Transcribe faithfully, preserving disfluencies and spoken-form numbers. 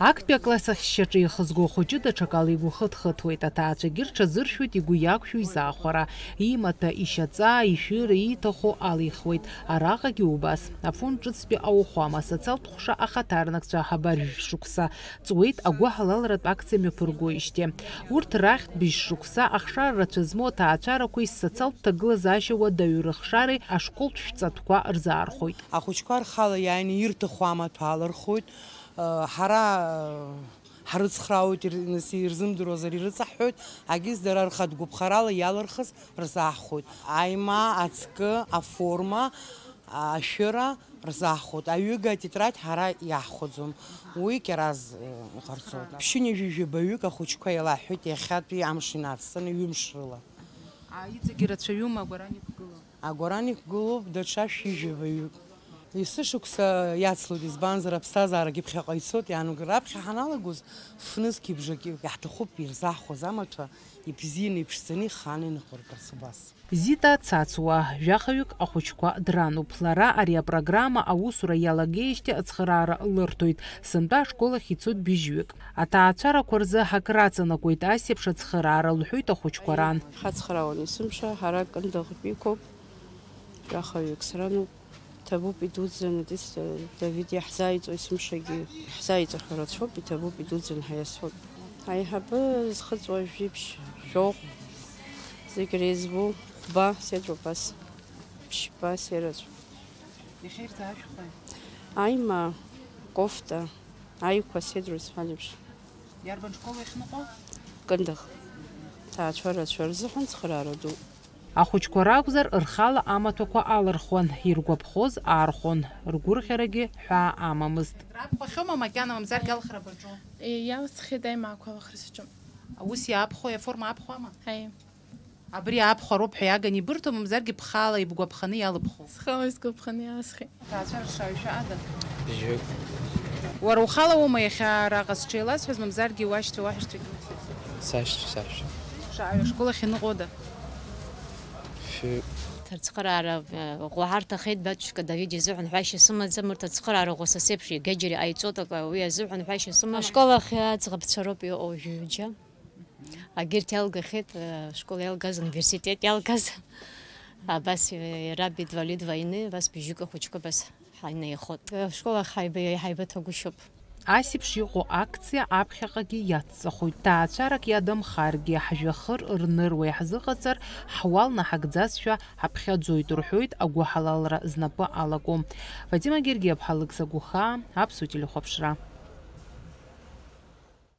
Актәи акласс ахьшьаҿы ихызго ахәыҷы даҽакала игәы хыҭхыҭуеит, аҭаацәагьы рҽазыршәоит игәы иақәшәо изаахәара. Имаҭәа, ишьаҵа, ишәыра ииҭаху алихуеит. Араҟагьы убас. Афон ҿыцтәи ауахәама, социалтә ҟәша ахаҭарнакцәа аҳабар жәшықәса ҵуеит агәыҳалалратә акциа мҩаԥыргоижьҭеи. Урҭ рахьтә быжь шықәса ахшара рацәа змоу аҭаацәарақәеи социалтә ҭагылазаашьа уадаҩу рыхшареи ашколтә шәҵатәқәа рзаархәоит. Ахәыҷқәа рхала иааины ирҭаху амаҭәа алырхуеит. Ҳара ҳарыцхраауеит, ир-, нас ирзымдыруазар ирыҵаҳҳәоит, агьыс дара рхатә гәаԥхарала иалырхыз рзаҳхәоит. Аимаа, ацкы, аформа, ашәыра рзаҳхәоит. Аҩыга атетрадь ҳара иаҳхәаӡом. Уи Кьараз, э, иҟарҵоит. Ԥшьынҩажәи жәабаҩык ахәыҷқәа еилаҳәҳәеит иахьатәи амш инацҵаны ҩымш рыла. А, иҵегьы рацәаҩума агәаран иқәгылоу? Агәаран иқәгылоуп даҽа шәи жәабаҩык. Есышықәса иацлоит, избанзар, аԥсҭазаарагьы ԥхьаҟа ицоит, иаанугар, раԥхьа ҳаналагоз, фнызқьи бжаки иаҳҭахуп ирзаҳхәаз амаҭәа, ибзианы, иԥшӡаны, ихааны иныҟәыргарц убас. Зита Цацуа, жәахаҩык ахәыҷқәа дрануп. Лара ари апрограмма аусура иалагеижьҭеи ацхыраара лырҭоит. Сынтәа ашкол ахь ицоит быжьҩык. Аҭаацәарақәа рзы ҳак раҵанакуеит, ас еиԥш ацхыраара, лҳәоит ахәыҷқәа ран. Ҳацхраауан есымша, ҳара Кындыӷтәиқәоуп, жәахаҩык срануп. Ҭабуп идуӡӡаны, Тиц Давид иаҳзааиҵо есымшагьы, иаҳзааиҵахьоу рацәоуп, иҭабуп идуӡӡаны ҳәа иасҳәоит. Аиҳабы зхыҵуа жәиԥшь, жәохә, зегь реизгоу хәба сеидру абас, ԥшьба сеидрацәоуп. Иахьа ирзаашәхуеи? Аима, кофта, аиқәа сеидру сҳәан еиԥш. Иарбан школ иахьныҟәо? Кындыӷ. Ҭаацәа рацәа рзыҳәан цхыраара ду. Ахәыҷқәа ракәзар, рхала амаҭәақәа алырхуан, иргәаԥхоз аархон, ргәырӷьарагьы ҳәаа амамызт. Рабхәахьоума макьана, мамзаргьы алхра баҿу? Е, иалсхит аимаақәа алхра саҿу. Ус иаабхәои, аформа аабхәама? Ҳаи. Абри аабхәароуп ҳәа иаганы ибырҭо, мамзаргьы бхала ибгәаԥханы иалыбху? Схала исгәаԥханы иалсхит. Аҭаацәара шаҩшәа ада? Бжьҩык. Уара ухала уоума иахьа араҟа сҽеилазҳәаз, мамзаргьы уашьцәа, уаҳәшьцәагьы? Сашьцәа, сашьцәа. Шаҩ ашкол ахь иныҟәода? Фҩык. Ацхыраара, э, ӷәӷәа ҳарҭахеит, батюшка Давид изыҳәан ҳәашьа сымаӡам, урҭ ацхыраара ӷәӷәа са сеиԥш иагьаџьара иҟаиҵоит, акы, уи азыҳәан ҳәашьа сымам. Ашкол ахь аӡӷабцәа роуп иҟоу, ҩыџьа. Агьырҭ иалгахьеит, э, школ иалгаз, университет иалгаз. Абас, э, иара Бедвалид Ваины, абас быжьҩык ахәыҷқәа абас ҳаинаихоит. Э, школ ахь ҳаиба-, ҳаибаҭагәышьоуп. Ас еиԥш иҟоу акциа аԥхьаҟагьы иацҵахоит. Ҭаацәарак иадамхаргьы, ҳжәҩахыр рныруа иаҳзыҟаҵар, ҳуал наҳагӡазшәа ҳаԥхьаӡоит, рҳәоит агәыҳалалра знапы алаку. Фатима Гергиаԥҳа, Алықьса Гәыхаа, Аԥсуа телехәаԥшра.